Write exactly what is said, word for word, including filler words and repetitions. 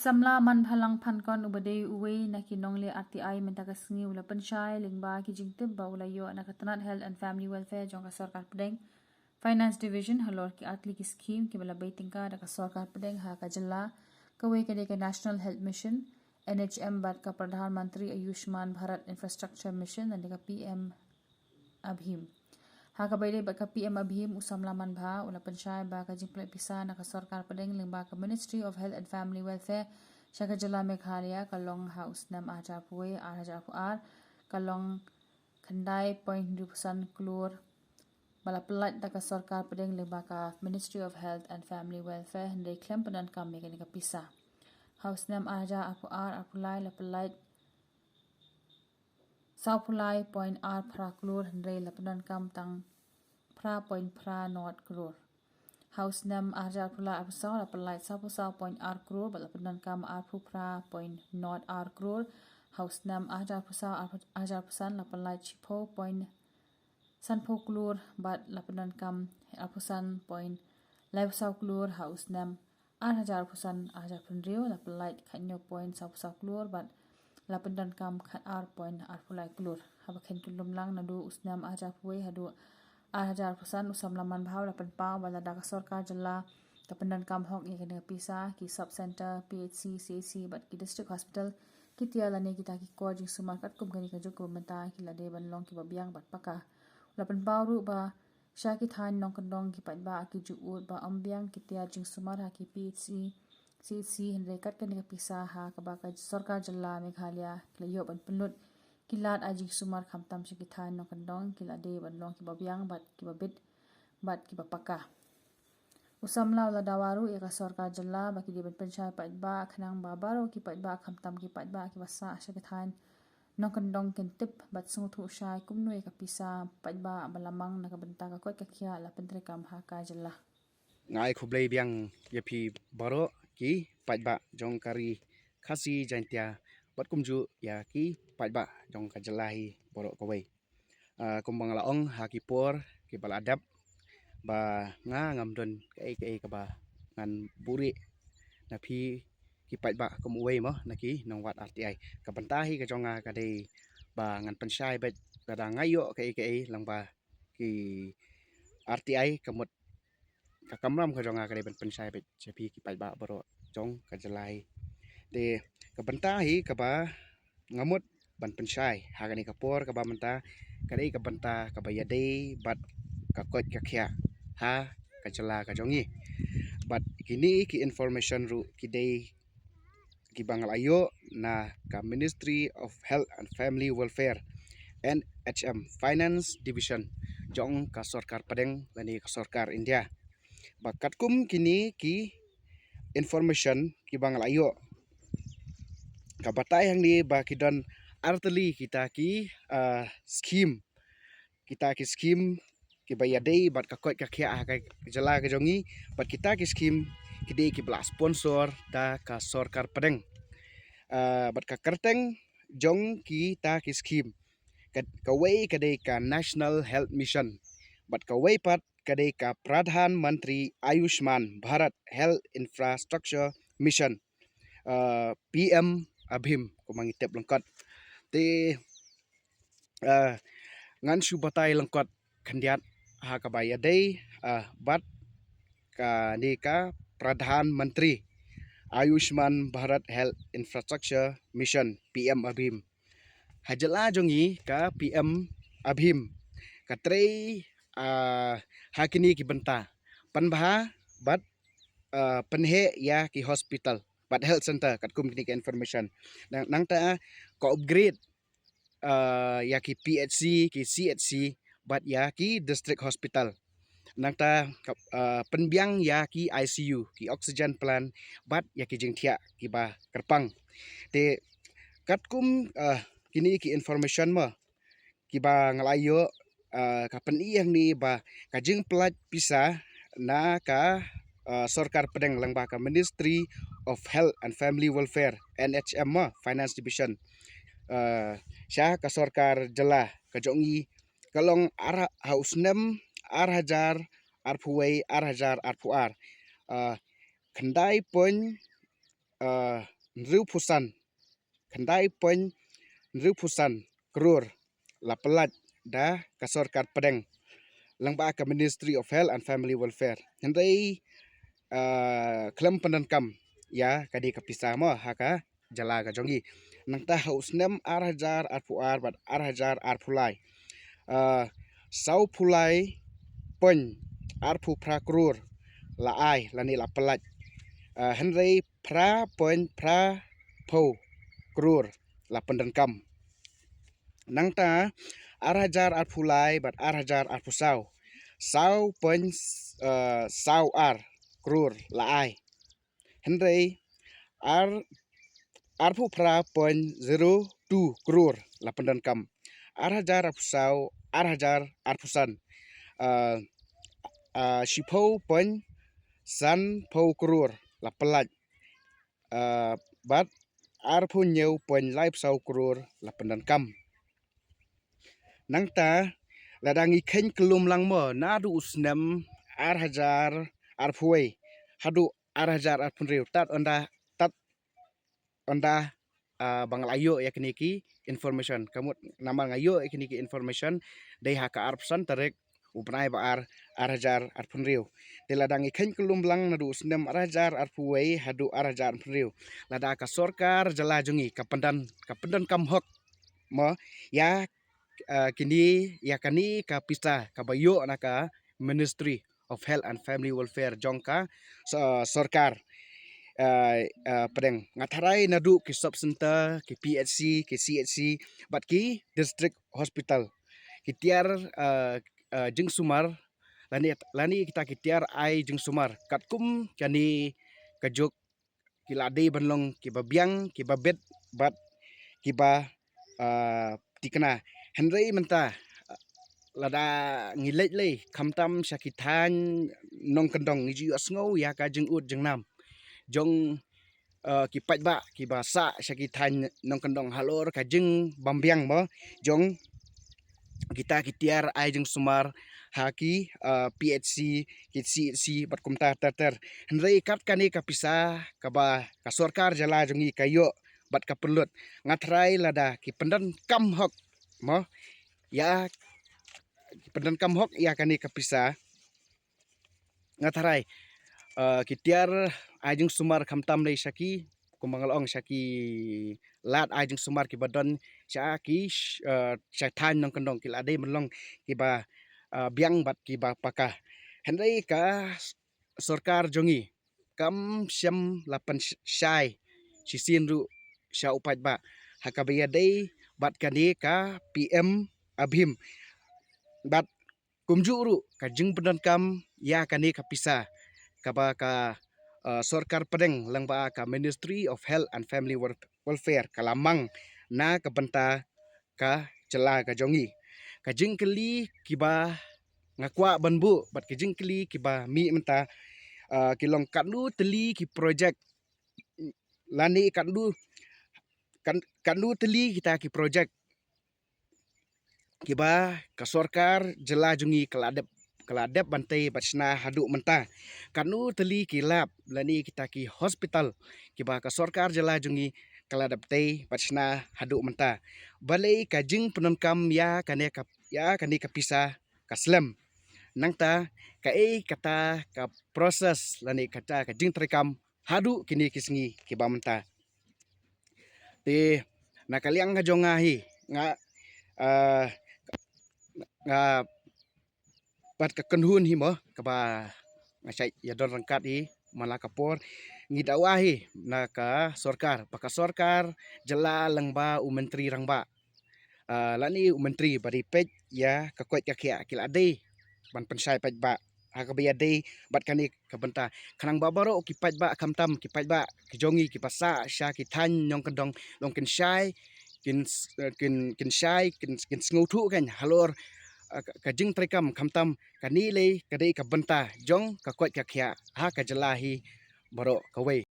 Samla Manbhalang Phankon uba dei uwei na ki nongleh R T I mynta ka sngi u la pynshai lyngba ki jingtip ba u la ïoh na ka tnat Health and Family Welfare jong ka sorkar pdeng, Finance Division, halor ki artylli ki skhim kiba la bei tyngka da ka sorkar pdeng ha ka jylla, kawei ka dei ka National Health Mission, N H M, bad ka Pradhan Mantri Ayushman Bharat Infrastructure Mission, lane ka P M ABHIM. Ha kaba ïadei bad ka P M ABHIM, u samla Manbha u la pynshai ba ka jingpynleit pisa na ka sorkar pdeng lyngba ka Ministry of Health and Family Welfare sha ka jylla Meghalaya ka long ha u snem ar hajar arphew wei ar hajar arphew ar, ka long khyndai point hynriewphew san klur ba la pynlait da ka sorkar pdeng lyngba ka Ministry of Health and Family Welfare, hynrei khlem pyndonkam ïa kane ka pisa. Ha u snem ar hajar arphew ar arphew lai la pynlait sawphew lai point ar phra klur, hynrei la pyndonkam tang phra point phra nod klur. Ha u snem ar hajar arphew lai arphew saw la pynlait sawphew saw point ar klur bad la pyndonkam arphew phra point nod ar klur. Ha u snem ar hajar arphew saw ar hajar arphew san la pynlait shiphew point sanphew klur bad la pyndonkam arphew san point laiphew saw klur. Ha u snem ar hajar arphew san ar hajar arphew hynriew la pynlait khathynñiew point sawphew saw klur bad la pyndonkam khatar point arphew lai klur. Haba kyntu lum lang naduh u snem ar hajar arphew wei haduh ar hajar arphew san, u samla Manbha u la pynpaw ba lada ka sorkar jylla ka pyndonkam hok ïa kane ka pisa, ki sub center, P H C, C H C bad ki district hospital ki tiar lane kita ki kor jingsumar katkum kane ka juk kaba mynta ki la dei ban long kiba biang bad paka. U la pynpaw ruh ba sha ki thaiñ nongkyndong ki paidbah ki ju ud ba ym biang ki tiar jingsumar ha ki P H C, C H C, hynrei kat kane ka pisa ha kaba ka sorkar jylla Meghalaya ki la ïoh ban pynlut ki lad ai jingsumar khamtam sha ki thaiñ nongkyndong ki la dei ban long kiba biang bad kiba bit bad kiba paka. U samla u la dawa ruh ïa ka sorkar jylla ba ki dei ban pynshai paidbah, khnang ba baroh ki paidbah, khamtam ki paidbah kiba sah sha ki thaiñ nongkyndong kin tip bad sngewthuh shai kumno ïa ka pisa paidbah ba la mang na ka bynta ka koit ka khiah la pyntreikam ha ka jylla. Nga ai khublei biang ïa phi baroh ki paidbah jong ka ri Khasi Jaiñtia bad kumjuh ïa ki paidbah jong ka jylla hi baroh kawei. Ah, kumba nga la ong ha ki por kiba la dep ba nga ngam don kaei kaei kaba ngan buhrieh na phi ki paidbah kum uwei mo na ki nongwad R T I. Ka bynta hi ka jong nga ka dei ba ngan pynshai beit lada nga ïoh kaei kaei lyngba ki R T I, ka mut ka kamram ka jong nga ka dei ban pynshai beit sha phi ki paidbah baroh jong ka jylla hi. Te ka bynta hi kaba nga mut ban pynshai ha kane ka por kaba mynta ka dei ka bynta kaba ïadei bad ka koit ka khiah ha ka jylla ka jong ngi. Bad kine ki information ruh ki dei kiba nga la ïoh na ka Ministry of Health and Family Welfare, N H M, Finance Division jong ka sorkar pdeng lane ka sorkar India. Ba katkum kine ki information kiba nga la ïoh, ka batai hangne ba ki don artylli kita ki, ah, skhim, kita ki skhim kiba ïadei bad ka koit ka khiah ha ka jylla ka jong ngi, bad kita ki skhim ki dei kiba la sponsor da ka sorkar pdeng. Ah, bad ka kyrteng jong kita ki skhim, ka, kawei ka dei ka National Health Mission, bad kawei pat ka dei ka Pradhan Mantri Ayushman Bharat Health Infrastructure Mission, ah, P M ABHIM kumba ngi tip lyngkot. Te, ah, ngan shu batai lyngkot khyndiat ha kaba ïadei, ah, bad kane ka Pradhan Mantri Ayushman Bharat Health Infrastructure Mission, P M ABHIM. Ha jylla jong ngi ka P M ABHIM ka trei, ah, ha kine ki bynta: pynbha bad, ah, pynheh ïa ki hospital bad health center katkum kine ki information. Nang, nangta ka upgrade, ah, ïa ki P H C, ki C H C bad ïa ki district hospital. Nangta ka, ah, pynbiang ïa ki I C U, ki oxygen plant bad ïa ki jingthiah kiba kyrpang. Te katkum, ah, kine ki information mo kiba nga la ïoh, ah, ka pyni hangne ba ka jingpynlait pisa na ka, ah, sorkar pdeng lyngba ka Ministry of Health and Family Welfare, N H M mo, Finance Division, ah, sha ka sorkar jylla ka jong ngi ka long ar, ha u snem ar hajar arphew wei ar hajar arphew ar, ah, khyndai point uh, hynriewphew san, khyndai point hynriewphew san klur la pyllait da ka sorkar pdeng lyngba ka Ministry of Health and Family Welfare. Hynrei uh, khlem pyndonkam ïa kane ka pisa mo ha ka jylla ka jong ngi. Nangta ha u snem ar hajar arphew ar bad ar hajar arphew lai, uh, sawphew lai point arphew phra klur la ai lane la pyllait. Uh, hynrei phra point phra phew klur la pyndonkam. Nangta ar hajar arphew lai bad ar hajar arphew saw, saw point, uh, saw ar klur la ai. Hynrei ar arphew phra point zero two klur la pyndonkam. Ar hajar arphew saw, ar hajar arphew san, uh, uh, shiphew point san phew klur la pyllait. Uh, bad arphew hynñiew point laiphew saw klur la pyndonkam. Nangta lada ngi kheiñ kyllum lang mo naduh u snem ar hajar arphew wei haduh ar hajar arphew hynriew, tad ynda, tad ynda, ah, ba nga la ïoh ïa kine ki information. Kamut namar nga ïoh ïa kine ki information dei ha ka arphew san tarik u bnai ba ar, ar hajar arphew hynriew. Te lada ngi kheiñ kyllum lang naduh u snem ar hajar arphew wei haduh ar hajar arphew hynriew, lada ka sorkar jylla jong ngi ka pyndonkam, ka pyndonkam hok mo ïa, ah, kine, ïa kane ka pisa kaba ïoh na ka Ministry of Health and Family Welfare jong ka so-, sorkar, ah, ah, pdeng. Nga tharai naduh ki sub center, ki P H C, ki C H C bad ki district hospital ki tiar, ah, ah, jingsumar lane, lane kita ki tiar ai jingsumar katkum kane ka juk ki la dei ban long kiba biang, kiba bit bad kiba, ah, tikna. Hynrei mynta, ah, lada ngi leit lei khamtam sha ki thaiñ nongkyndong, ngi ju ïohsngew ïa ka jingud jingnam jong, ah, ki paidbah kiba sah sha ki thaiñ nongkyndong halor ka jingbymbiang mo jong kita ki tiar ai jingsumar ha ki, ah, P H C, ki C H C bad kumta ter ter. Hynrei kat kane ka pisa kaba ka sorkar jylla jong ngi ka ïoh bad ka pynlut, nga tharai lada ki pyndonkam hok mo ïa, ki pyndonkam hok ïa kane ka pisa, nga tharai, eh, ki tiar ai jingsumar khamtam lei sha ki, kumba nga la ong, sha ki lad ai jingsumar kiba don sha ki, eh, sha thaiñ nongkyndong ki la dei ban long kiba, eh, biang bad kiba paka. Hynrei ka s-, sorkar jong ngi kam shym la pynshai shisien ruh sha u paidbah ha kaba ïadei bad kane ka P M ABHIM. Bad kumjuh ruh ka jingpyndonkam ïa kane ka pisa kaba ka, eh, sorkar pdeng lyngba ka Ministry of Health and Family Wel-, Welfare ka la mang na ka bynta ka jylla ka jong ngi. Ka jingkylli kiba nga kwah ban buh bad ka jingkylli kiba mih mynta, eh, ki long katno tylli ki projek lane katno, kan-, katno tylli kita ki projek kiba ka sorkar jylla jong ngi ka la dep, ka la dep ban tei bad shna haduh mynta. Katno tylli ki lab lane kita ki hospital kiba ka sorkar jylla jong ngi ka la dep tei bad shna haduh mynta. Balei ka jingpyndonkam ïa kane ka, ïa kane ka pisa ka slem? Nangta kaei kata ka process lane kata ka jingtreikam haduh kine ki sngi kiba mynta? Te na ka liang ka jong nga hi, nga, ah, nga bad ka kynhun hi mo kaba nga shait ïadon ryngkat hi man la ka por, ngi dawa hi na ka sorkar, ba ka sorkar jylla lyngba u Myntri Rangbah, ah, lane u Myntri ba dei peit ïa ka koit ka khiah ki la dei ban pynshai paidbah ha kaba ïadei bad kane ka bynta, khnang ba baroh ki paidbah, khamtam ki paidbah ki jong ngi kiba sah sha ki thaiñ nongkyndong, long kin shai, kin s-, eh, kin, kin shai, kin, kin sngewthuh kan halor, eh, ka, ka jingtreikam, khamtam kane lei ka dei ka bynta jong ka koit ka khiah ha ka jylla hi baroh kawei.